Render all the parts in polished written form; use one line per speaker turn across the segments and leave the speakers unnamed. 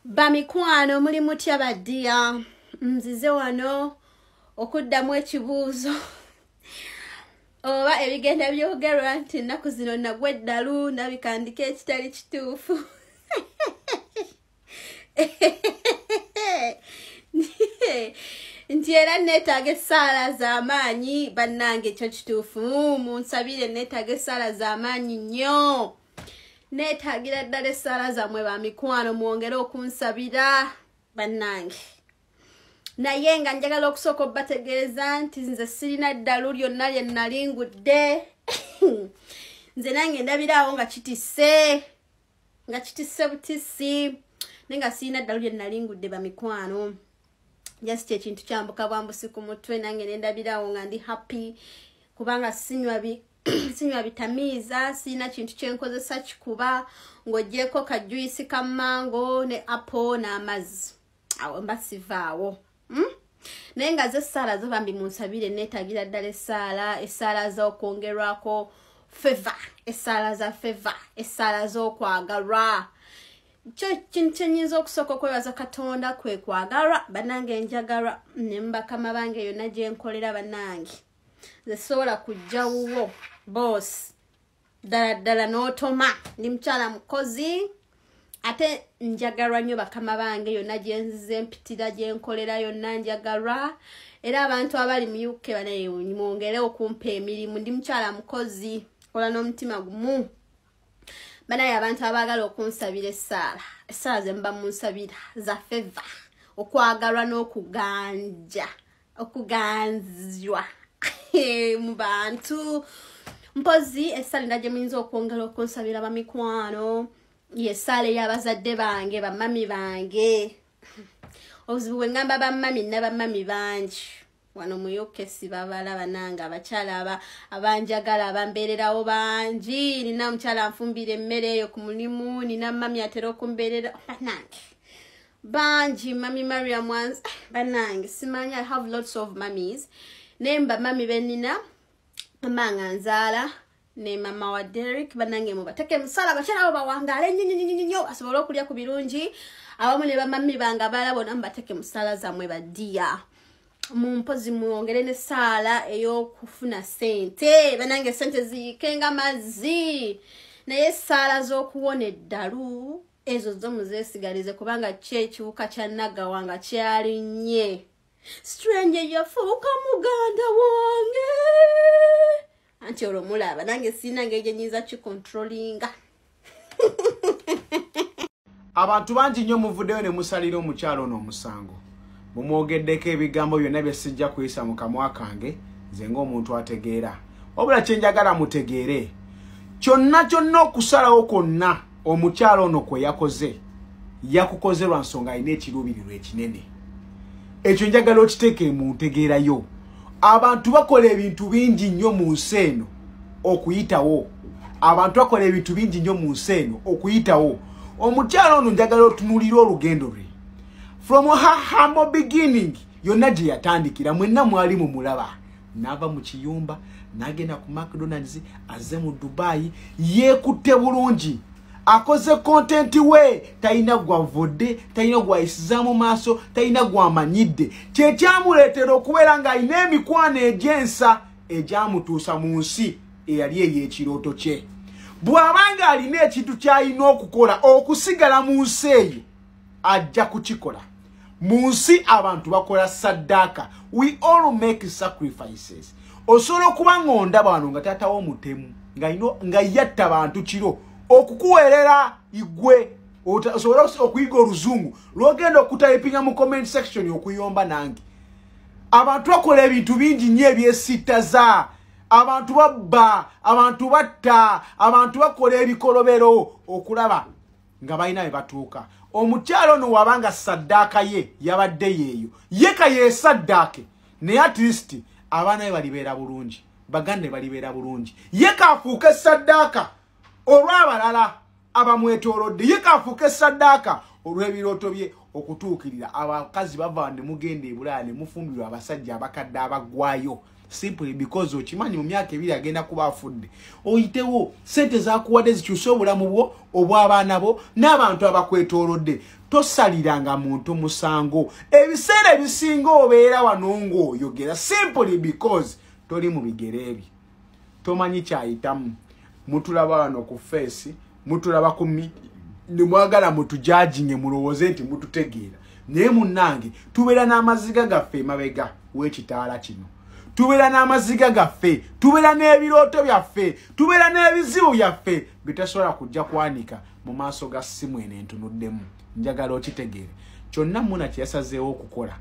Bamikwano muli mutya badia, nzize wano okuddamu ekibuuzo oba ebigenda byogerwa nti ennaku zino nagwa eddalu nabikandika ekitali kituufu. Nti era neetaaga essaala z'amaanyi bannange, ekyo kituufu, munsabire, neetaaga essaala z'amaanyi nnyo, neetaagira ddala essaala zammwe bamikwano, mwongere okunsabira bannange. Naye nga njagala okusooka obbategeeza nti nze sirina ddalu lyonna lye nali ngudde. Nze nange ndabiraawo nga kitisse, nga kitisse butisi, naye nga sirina ddalu lye nali ngudde bamikwano. Just ekintu kyambuka bwambusi ku mutwe, nange ne ndabiraawo nga ndi happy kubanga sinywa bitamiiza, sirina kintu kyenkozesa kikuba ng'oggyeko ka juice ka mango ne apple n'amazzi, awo mba sivaawo. Naye nga ze essaala zo bambi munsabire, neetaagira ddala essaala, essaala z'okwongerwako favor, essaala za favor, essaala z'okwagalwa. Kyo kintu kye nnyinza okusooka okwebaza Katonda kwe kwagalwa. Bannange njagalwa ne mu bakama bange yonna gye nkolera. Bannange nze sobola kujja wuwo boss ddala ddala n'otoma, ndi mukyala mukozi ate njagalwa nnyo bakama bange yonna gye nzize mpitira, gye nkolera yonna njagalwa. Era abantu abali mu UK banaye mwongere okumpa emirimu, ndi mukyala mukozi, kola n'omutima gumu. Banaye abantu abaagala okunsabira essaala, essaala ze muba munsabira za favor, okwagalwa n'okuganja, okuganzibwa mu bantu. Mpozi essaala endala gye muyinza okwongera okunsabira bamikwano yessaala ey'abazadde bange, bamami bange. Obuzibu bwe ngamba bamami, nna bamami bangi wano mu UK sibabala bannange, abakyala abanjagala abambeererawo bangi. Nina omukyala anfumbira emmere eyo ku mulimu, nina mami atera okumbeerera, bannange bangi, mami Mariam wanz, bannange simanyi, I have lots of mummies. Naye mba mami benina, mama nga nzaala ne mama wa Derek, bannange mubateke musala, abakyala abo bawangaale nnyo nnyo nnyo nnyo basobole okulya ku birungi, awamu ne bamami bange abalala bonna mubateke musala zammwe baddiya. Mumpozi mwongere n'essaala ey'okufuna ssente, bannange ssente ziyiike nga mazzi. Naye essaala z'okuwona eddalu ezo zo muzeesigalize, kubanga ki ekiwuka kya Nagawa nga kyalinnye strange yafuuka muganda wange, anti olwo mulaba nange sirina ngeri gye nnyinza kikontrolinga.
Abantu bangi nnyo muvuddeyo ne musalira omukyalo ono omusango, mumwogeddeko ebigambo byonna bye sijja kuyisa mu kamwa kange nze ng'omuntu ategeera. Wabula kye njagala mutegeere, kyonna kyonna okusalawo kwonna omukyalo ono kwe yakoze, yakukoze lwa nsonga alina ekiruubirirwa ekinene. Ekyo njagala okiteeke mu ntegeerayo. Abantu bakola ebintu bingi nnyo mu nsi eno okuyitawo, abantu bakola ebintu bingi nnyo mu nsi eno okuyitawo. Omukyalo ono njagala otunuulire olugendo lwe from her humble beginning, yonna gye yatandikira, mwenna mwali mumulaba n'ava mu kiyumba n'agenda ku McDonald's, azze mu Dubai, yeekutte bulungi, akoze content we, talina gwavudde, talina gwayisiza mu maaso, talina gwamanyidde. Kyekyamuleetera okubeera ng'alina emikwano egy'ensa egyamutuusa mu nsi eyali ey'ekirooto kye. Bw'abanga alina ekintu ky'alina okukola okusigala mu nsi eyo, ajja kukikola. Mu nsi abantu bakola saddaaka, we all make sacrifices. Osobola okuba ng'ondaba wano nga taata w'omutemu nga yatta bantu kiro okukuweerera igwe osobola okuyiga oluzungu lwogenda okutayipinga mu comment section okuyomba nange. Abantu bakola ebintu bingi nnyo ebyesittaza, abantu babba, abantu batta, abantu bakola ebikolobero okulaba nga balina bye batuuka. Omukyalo ono wabanga saddaaka ye yabadde yeeyo, ye ka yeesaddaake, naye at least abaana be balibeera bulungi, baganda be balibeera bulungi. Ye kaafuuke saddaaka olw'abalala abamwetoolodde, ye kaafuuke saddaaka olw'ebirooto bye, okutuukirira. Abakazi bava ne mugenda e Bulaaya ne mufumbirwa abasajja abakadde abaggwayo simply because okimanyi mu myaka 2 agenda kuba afudde. Oyitewo sente zakuwadde zikyuse obulamu bwo, obw'abaana bo n'abantu abakwetoolodde. Tosaliranga muntu musango. Ebiseera ebisinga obeera wano ng'oyogera simply because toli mu bigere ebyo, tomanyi kyayitamu. Mutulaba wano ku face, mutulaba ku nimwagala mutujajinge, mulowooze nti mututegeera, naye munnange tubeera n'amaziga gaffe emabega w'ekitaala kino, tubeera n'amaziga gaffe, tubeera n'ebirooto byaffe, tubeera n'ebizibu byaffe bitasobola kujja kwanika mu maaso ga ssimu eno entunuddemu. Njagala okitegeere kyonna Muna kye yasazeewo okukola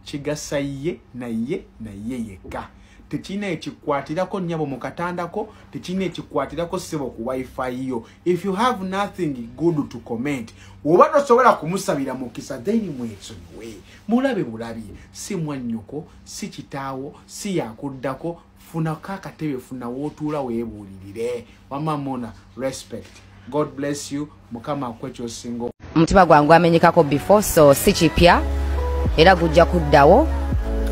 kigasa ye naye naye yekka. Tekirina ekikwatirako nnyabo mu katandako, tekirina ekikwatirako ssebo ku wifi yo. If you have nothing good to comment, oba tosobola kumusabira mukisa, then mwesonyiwe, mulabe bulabi. Si mwannyoko, si kitaawo, si yakuddako. Funako akatebe, funa w'otuula weebuulirire. Wamma Muna, respect, God bless you, Mukama akuwe ky'osinga.
Omutima gwange gwamenyekako before, so si kipya era gujja kuddawo,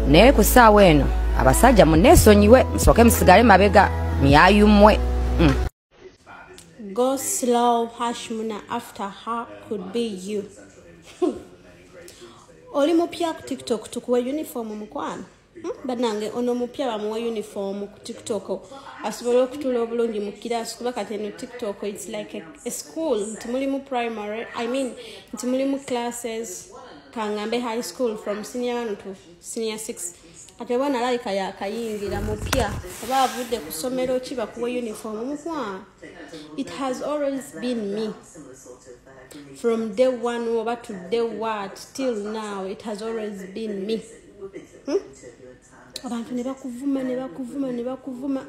naye ku ssaawa eno abasajja munneesonyiwe, musooke musigale mabega myayumwe.
Go slow, Hashmuna, after her could be you. Oli mupya ku TikTok, tukuwe uniform mukwano. Bannange ono mupya bamuwe uniform ku TikTok asobole okutuula obulungi mu kiraasi, kuba kati eno TikTok it's like a school, nti mulimu primary, I mean nti mulimu classes, kangambe high school from senior 1 to senior 6. Kati oba nalayika yakayingira mupya oba avudde ku ssomero ki, bakuwe uniform mukwano. It has always been me from day one oba to day what till now, it has always been me. Abantu ne bakuvuma, ne bakuvuma, ne bakuvuma,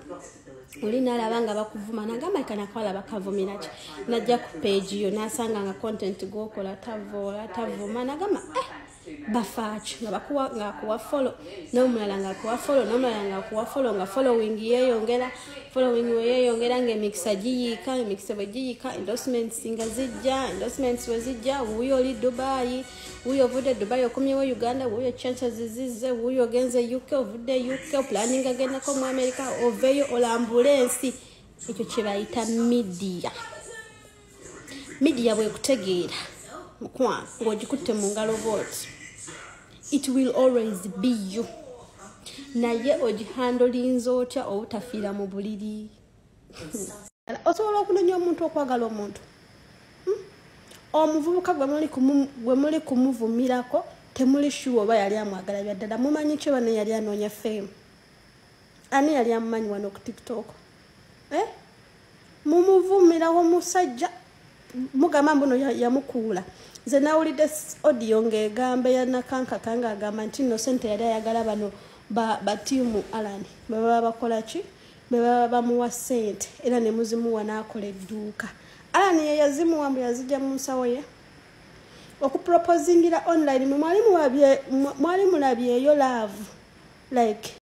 oli nalaba nga bakuvuma nagamba kanakwala bakavumira ki, najja ku page yo nasanga nga content gwokola tavoola tavuma, nagamba bafaaki nga bakuwa, nga akuwa follow n'omulala nga akuwa follow n'omulala nga akuwa follow, nga following yeeyongera, following we yeeyongera ng'emikisa giyiika, emikisa bwe giyiika endorsements nga zijja, endorsements we zijja, wuuyo oli Dubai, wuuyo ovudde Dubai okomyewo Uganda, wuuyo chances zizze, wuuyo ogenze UK, ovudde UK planning agendako mu America, oveeyo olambule ensi. Ekyo kye bayita media. Media bwekutegeera mukwano ng'ogikutte mu ngalo bw'oti, it will always be you. Naye ogihandolinza otya obutafiira mu buliri? Osobola okunenya omuntu okwagala omuntu. Omuvubuka gwe muli kumuvumirako temuli sure oba yali amwagala bya ddala. Mumanyi ki bano yali anoonya fame? Ani yali amumanyi wano ku TikTok? Mumuvumirawo musajja mugamba mbuno yamukuula. Nze nawulidde audio ng'egamba ya Nakankaka ng'agamba nti nno ssente yali ayagala bano ba tiimu Alan bwe baba bakola ki, bwe baba bamuwa ssente era ne muzimuwa n'akola edduuka. Alan ye yazimuwa mbu yazijja mu nsawo ye. Okuproposingira online mwe mwali mulabyeyo love like